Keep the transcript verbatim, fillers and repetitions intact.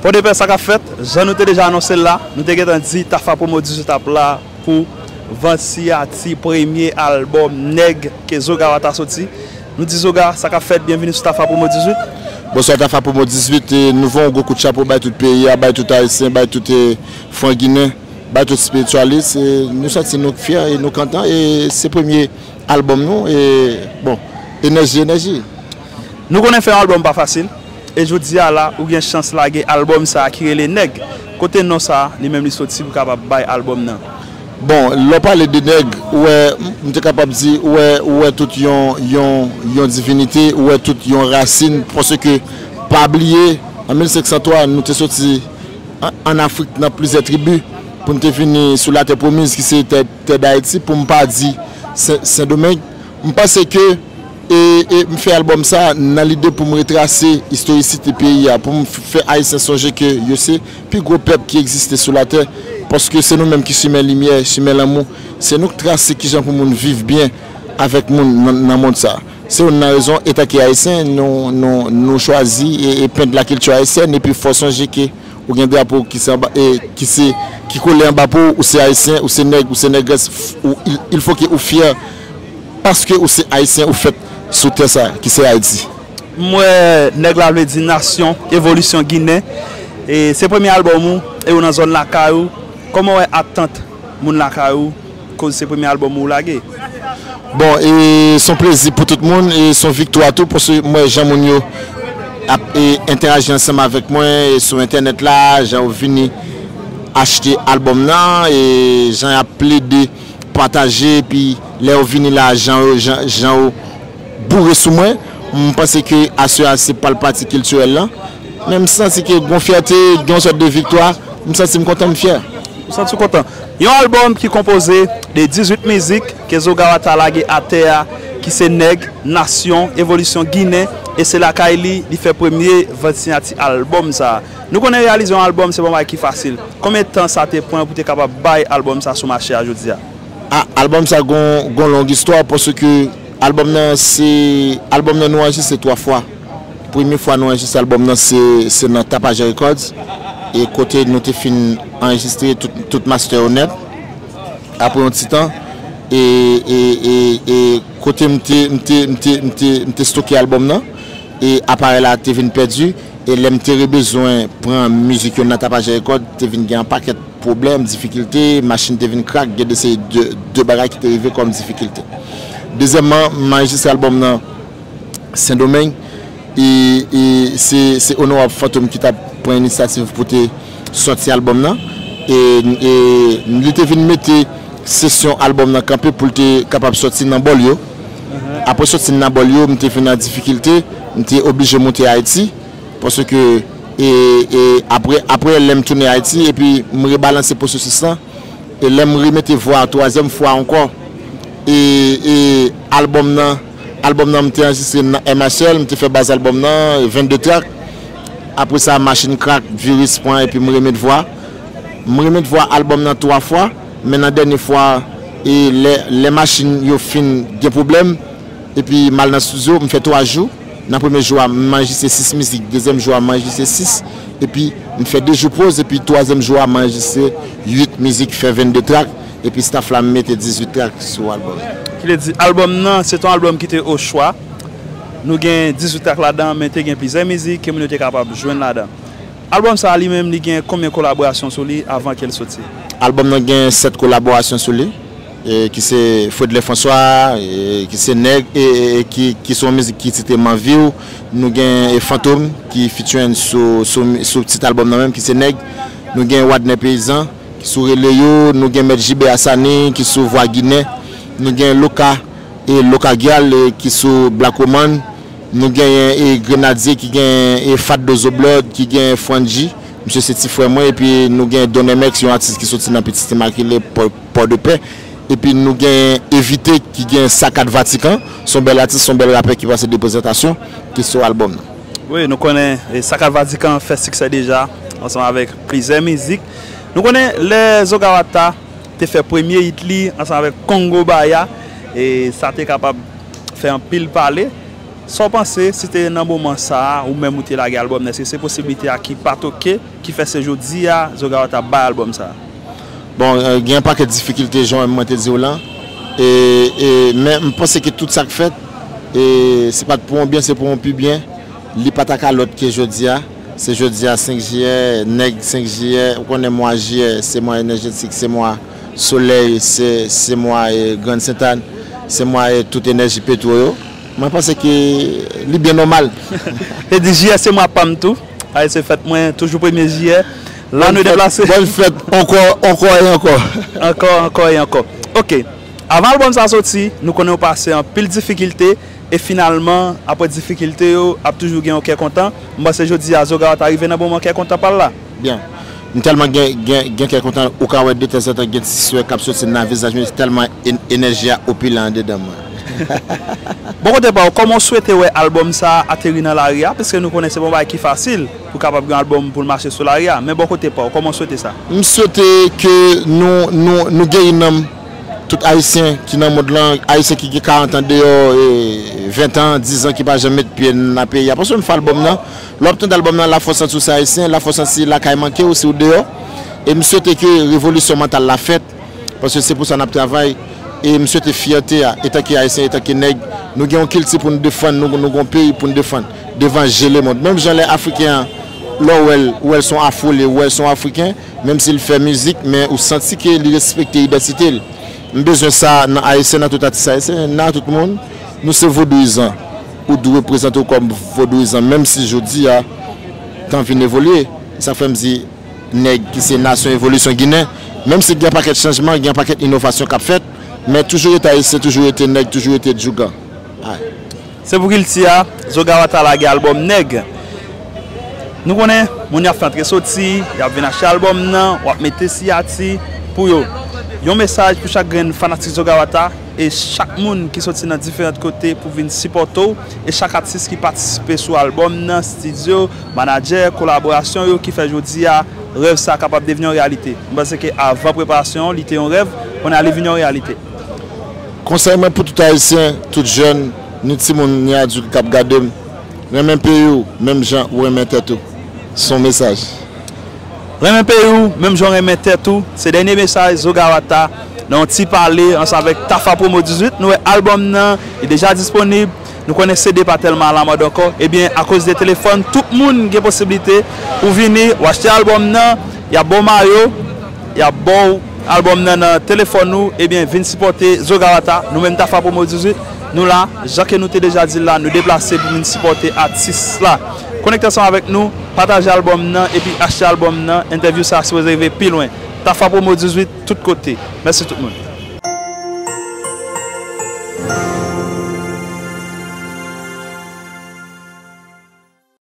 Pòdepè, sa k ap fèt? Jan nou te deja anonse l la, nou te gentan di Tafa Promo dizuit ap la pou vant siyati premye albòm Nèg ke Zogawata soti. Nou di Zoga, sa k ap fèt? Byenvini sou Tafa Promo dizuit. Bonswa Tafa Promo dizuit, e nou voye yon gwo kout chapo bay tout peyi a, bay tout Ayisyen, bay tout, e, fran ginen, bay tout espiritualis. E nou santi nou fyè e nou kontan. E se premye albòm nou. E bon, enèji, enèji. Nou konnen fè yon albòm pa fasil. E jodi a la, ou gen chans lage albòm sa a ki rele Nèg. Kote non sa a, li menm li soti pou kapab bay albòm nan? Bon, lè w pale de Nèg, ou wè, m te kapab di, ou wè, ou wè tout yon, yon, yon divinite, ou wè tout yon rasin, paske pa bliye, an mil senk san twa, nou te soti an, ann Afrik nan plizyè tribi pou n te vini sou latè pwomiz ki se tè, tè Dayiti, pou m pa di Sen, Sendomeng. M panse ke, e, e m fè albòm sa nan lide pou m retrase istorisite peyi a, pou m f- fè Ayisyen sonje ke yo se pi gwo pèp ki egziste sou latè, paske se nou menm ki chimen limyè, chimen lanmou. Se nou k trase kijan pou moun viv byen avèk moun nan, nan mond sa. Se youn nan rezon, etanke Ayisyen, nou, nou, nou chwazi e, e pent lakilti ayisyèn, epi fò sonje ke ou gen drapo ki se anba, e, ki se, ki kole anba po w, ou se Ayisyen, ou se nèg, ou se nègrès, f- ou, il, il faut que ou fyè paske ou se Ayisyen, ou fèt sou tè sa, ki se Ayiti. M wè Nèg la vle di nasyon, evolisyon ginen. E se premye albòm ou, e ou nan zòn lakay ou. Kòman w wè atant moun lakay ou, koz se premye albòm ou lage? Bon, e se yon plezi pou tout moun, e se yon viktwa tou, paske m wè jan moun yo ap, e, entèyaji ansanm avèk mwen, e sou entènèt la, jan yo vini achte albòm nan, e jan y ap plede pataje, epi lè yo vini la, jan yo, jan, jan yo boure sou mwen, m panse ke aswè a se pal pati kiltirèl lan. Men m santi ke gon fyète, gen yon sòt de viktwa, m santi m kontan, m fyè. Ou santi w kontan? Yon albòm ki konpoze de dizuit mizik ke Zogawata lage atè a, ki se Nèg, Nasyon, Evolisyon Ginen, e se lakay li, li fè premye vant siyati albòm sa a. Nou konnen reyalize yon albòm se pa yon bagay ki fasil. Konbyen tan sa te pran pou te kapab bay albòm sa sou mache a jodi a? A, albòm sa gon, gon long istwa, paske albòm nan se, albòm nan nou anrejistre twa fwa. Premye fwa nou anrejistre albòm nan se, se nan Tapajè Records, e kote nou te fin anrejistre tout, tout master yo nèt. Apre yon ti tan, e, e, e, e kote m te, m te, m te, m te, m te stoke albòm nan, e aparèy la te vin pèdi, e lè m te rebezwen pran mizik yo nan Tapajè Records, te vin gen yon pakèt pwoblèm, difikilte, machin te vin krak, gen de seri de, de bagay ki te rive kòm difikilte. Dezyèmman, m anrejistre albòm nan Sendomeng, e, e se, se Onorab Fantom ki t ap pran inisyativ pou te sòti albòm nan, e, e li te vin mete sesyon albòm nan kanpe pou l te kapab sòti nan bòl yo. Apre sòti nan bòl yo, m te vin an difikilte, m te oblije moute Ayiti, paske, e, e apre, apre lè m tounen Ayiti, epi m rebalanse pwosesis lan, e lè m remete vwa a twazyèm fwa ankò, e, e albòm nan, albòm nan m te anrejistre nan M H L, m te fè baz albòm nan, vennde trak. Apre sa, machin krak, viris pran, epi m remèt vwa. M remèt vwa albòm nan twa fwa, men nan dènye fwa, e lè, lè machin yo fin gen pwoblèm, epi m al nan estidyo, m fè twa jou. Nan premye jou a, m anrejistre sis mizik, dezyèm jou a, m anrejistre sis, epi m fè de jou poz, epi twazyèm jou a, m anrejistre uit mizik, fè vennde trak, epi staff la, m mete dizuit trak sou albòm. Ki vle di, albòm nan, se te yon albòm ki te o chwa. Nou gen dizuit trak ladan, men te gen plizyè mizik ke moun yo te kapab jwenn ladan. Albòm sa a li menm, li gen konbyen kolaborasyon sou li avan ke l soti? Albòm nan gen sèt kolaborasyon sou li, e, ki se Fredley François, e, ki se Nèg, e, e, e ki, ki se yon mizik ki titre M Anvi w. Nou gen, e, Fantom ki featuring sou, sou, sou tit albòm nan menm, ki se Nèg. Nou gen Wadner Peyizan ki sou Rele Yo. Nou gen Mèt Jibe Asani ki sou Vwa Ginen. Nou gen Loka, e, Loka Gyal, e, ki sou Black Woman. Nou genyen, e, Grenadye ki gen, e, Fat Dozo Blood, ki gen Franji. Misye se ti frè mwen, epi nou gen Don M X, yon atis ki soti nan Pitit Imakile, Pò, Pòdepè. Epi nou gen Evite ki gen Sakad Vatikan, se yon bèl atis, se yon bèl rapè ki pase de prezantasyon, ki sou albòm nan. Wi, nou konnen, e, Sakad Vatikan fè siksè deja, ansanm avèk plizyè mizik. Nou konnen lè Zogawata te fè premye hit li ansanm avèk Kongo Baya, e sa te kapab fè anpil pale. Sa w panse si te nan moman sa a, ou menm ou te lage albòm nan, èske se posiblite a ki pa toke, ki fè se jodi a Zogawata bay albòm sa a? Bon, euh, gen yon pakèt difikilte, jan mwen te di w lan. E, e, men m panse ke tout sa k fèt, e, se pa t pou yon byen, se pou yon pi byen. Li pa ta ka lòt ke jodi a. Se jodi a senk jiyè, nèg senk jiyè, ou konnen mwa jiyè, se mwa enèjetik, se mwa solèy, se, se mwa e, Grann Sentàn, se mwa e, tout enèji petwo yo. Mwen panse ke li byen nòmal. Te di jiyè se mwa pa m tou. Ay, se fèt mwen, toujou premye jiyè. La nou deplase. Bòn fèt ankò, ankò e ankò. Ankò, ankò e ankò. Ok. Avan albòm sa soti, nou konnen w pase anpil difikilte. E finalman, apre difikilte yo, ap toujou gen yon kè kontan. M panse jodi a Zogawata rive nan moman kè kontan pa l la. Byen. M tèlman gen, gen, gen kè kontan, ou ka wè detanzantan gen ti swè k ap soti nan vizaj mwen, tèlman en- enèji a opilan andedan mwen. Bò kote pa w, kòman w swete wè albòm sa a ateri nan lari a? Piske nou konnen se pa yon bagay ki fasil pou kapab gen albòm pou l mache sou lari a. Men bò kote pa w, kòman w swete sa? M swete ke nou, nou, nou geri nanm tout Ayisyen ki nan mond lan, Ayisyen ki gen karant an deyò, e, ven an, diz an ki pa janm met pye nan peyi a. Paske m fè albòm nan, lè w ap tande albòm nan, la fò santi w se Ayisyen, la fò santi lakay manke w si w deyò. E m swete ke revolisyon mantal la fèt, paske se pou sa n ap travay. E m swete fyète a, etanke Ayisyen, etanke nèg, nou gen yon kilti pou n defann, nou, nou gen yon peyi pou n defann devan je lemonn. Menm jan lè Afriken an, lè w wè l, ou wè l se yon afole, ou wè l se yon Afriken, menm si l fè mizik, men ou santi ke li respekte idantite l. M bezwen sa nan Ayisyen, nan tout atis ayisyen, nan tout moun. Nou se vodouyizan. Ou dwe prezante w kòm vodouyizan, menm si jodi a, tan vin evolye. Sa fè m di, nèg ki se nasyon evolisyon ginen, menm si gen pakèt chanjman, gen pakèt inovasyon k ap fèt, men toujou rete ayisyen, toujou rete nèg, toujou rete djougan. Ay. Se pou kilti a, Zogawata lage albòm Nèg. Nou konnen, moun y ap fè antre soti, y ap vin achte albòm nan, w ap mete siyati pou yo. Yon mesaj pou chak grenn fanatik Zogawata e chak moun ki soti nan diferan kote pou vin sipòte w, e chak atis ki patisipe sou albòm nan, estidyo, manadjè, kolaborasyon yo ki fè jodi a rèv sa a kapab devni yon reyalite. M panse ke avan preparasyon, li te yon rèv, kounye a li vin yon reyalite. Konsèy mwen pou tout Ayisyen, tout jèn, ni timoun, ni adilt k ap gade m, renmen peyi w, menm jan ou renmen tèt ou. Se yon mesaj. Renmen peyi w, menm jan w renmen tèt ou. Se dènye mesaj Zogawata nan yon ti pale ansanm avèk Tafa Promo dizuit. Nou wè albòm nan, li deja disponib. Nou konnen C D pa tèlman alamòd ankò. Ebyen, akoz de telefòn, tout moun gen posiblite pou vini, w achte albòm nan, y ap ba w mayo, y ap ba w albòm nan nan telefòn ou, ebyen, vin sipòte Zogawata. Nou menm Tafa Promo dizuit, nou la, jan ke nou te deja di l la, nou deplase pou vin sipòte atis la. Konekte ansanm avèk nou, pataje albòm nan, epi achte albòm nan, entèvyou sa a sipoze rive pi lwen. Tafa Promo dizuit, tout kote. Mèsi tout moun.